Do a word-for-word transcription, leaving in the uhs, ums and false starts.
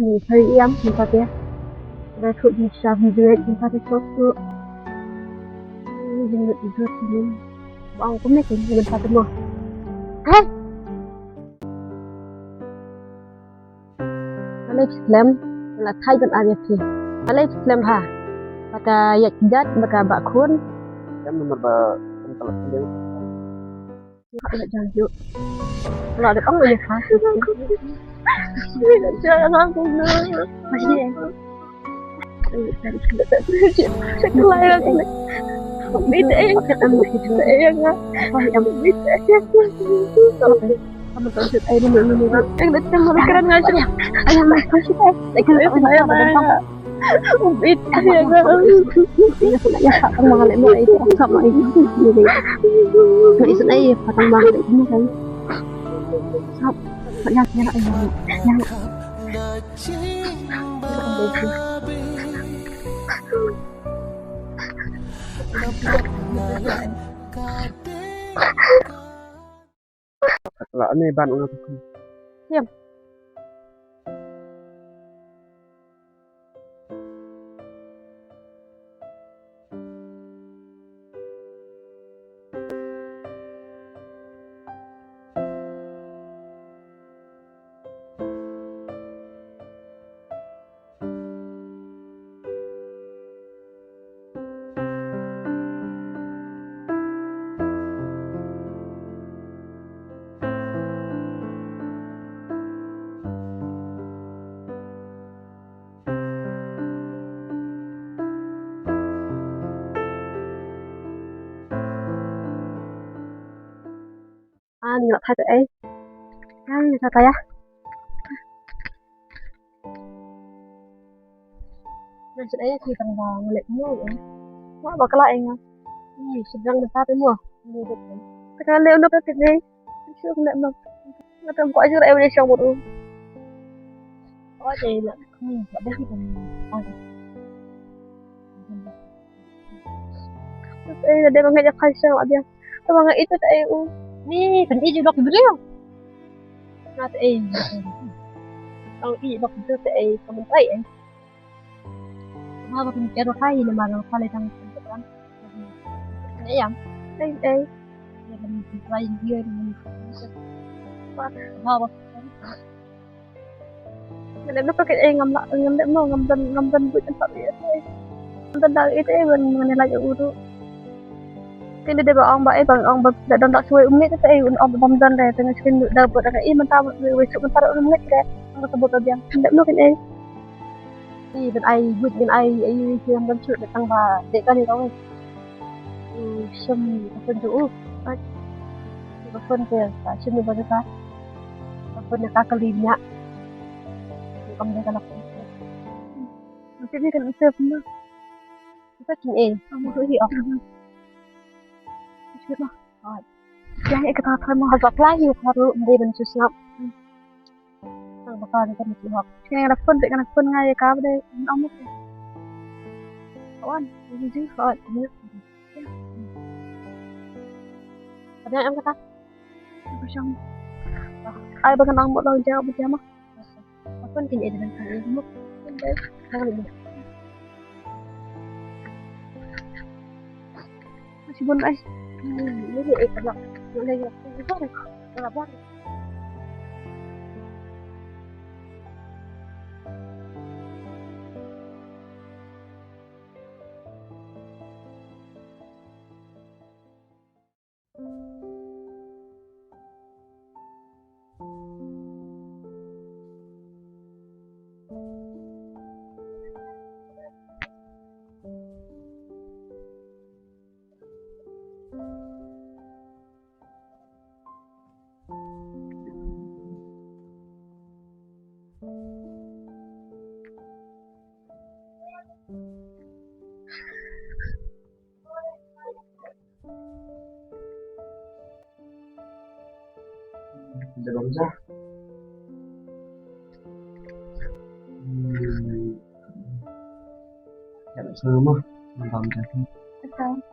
Ani, sorry, ïam, mynta te. Nga khut di sa video mynta te, sok tu. Ni jing ni video ni. Bang kumne ke ni mynta te mo. Hai. Alai slem, la thai ban ar ïa phi. Alai slem ha. Baka ïa kidat, baka ba khun. Ïam, namar ba kum ka la slem. Nga la jang juk. Nga la dep ong ïa pha. Nga la jang juk. La ne ban ong. Ïam. Ani, nga thait ei. Ani, nga thait ei. Nga thait ei, ki tang ba nga leh mo ei. Nga ba kala ei nga. Ni, sdang ba thait mo. Ni, dei. Ka leh no ka kit ni. Shu leh no. Nga tang ko ajur ei, shong mo. Ko ajur ei la. Ni, ba dei ki tang. Ai, na dei ba nga ïa phai sha nga biang. Tang ba nga ïeit te ei u. Ni, kan ïeit ju dok briew. Nga te ei. Tang ïeit dok briew te ei, ka mynta ei. Tang ba kan ïeit dok ei, namar nga phai tang kan. Ei ïam. Ei ei. Tang ba Ngam leh noh paket ei, ngam lah, ngam leh noh, ngam don, ngam don buit, ngam pat ïa ei. Ngam don da ïa ei ban ngam leh ïa u ruh. Te dei ba ong ba ei, ba ong ba da don da shuwa um leh te ei, ong ba bam don da te ngi skin da buit da ei, mynta wei wei suk mynta um leh te. Ngam ka buit ba biang. Ngam leh noh ken ei. Ei ban ai buit, ban ai ei, ei ngam don shuh da tang ba dei kane ka wei. Shim ka phone jong u. Ka phone te ka shim ba ka. Ka phone ka kali nia. Kam de ka la phone. Nanti ni kan save na. Kita kin eh. Kamu tu hi ah. Save na. Hai. Yang eh kata apa mau. Apa lagi baru dia benci snap. Tang ba ka ni ka mut hok. Kane ka phone te, kane ka phone nga ïa ka ba dei. Ym ong. Wan, jing jing hok. Ym. Ada em kata. Ai ba ka nang mut long jauh ba jama. Kan kin eden kan eden mo. Kan dai. Kan eden. Masih bon ai. Hmm, ini eh kalau boleh ya. Itu kan kalau bon. Dah bang jah. Hmm. Ya, sama. Bang jah. Betul.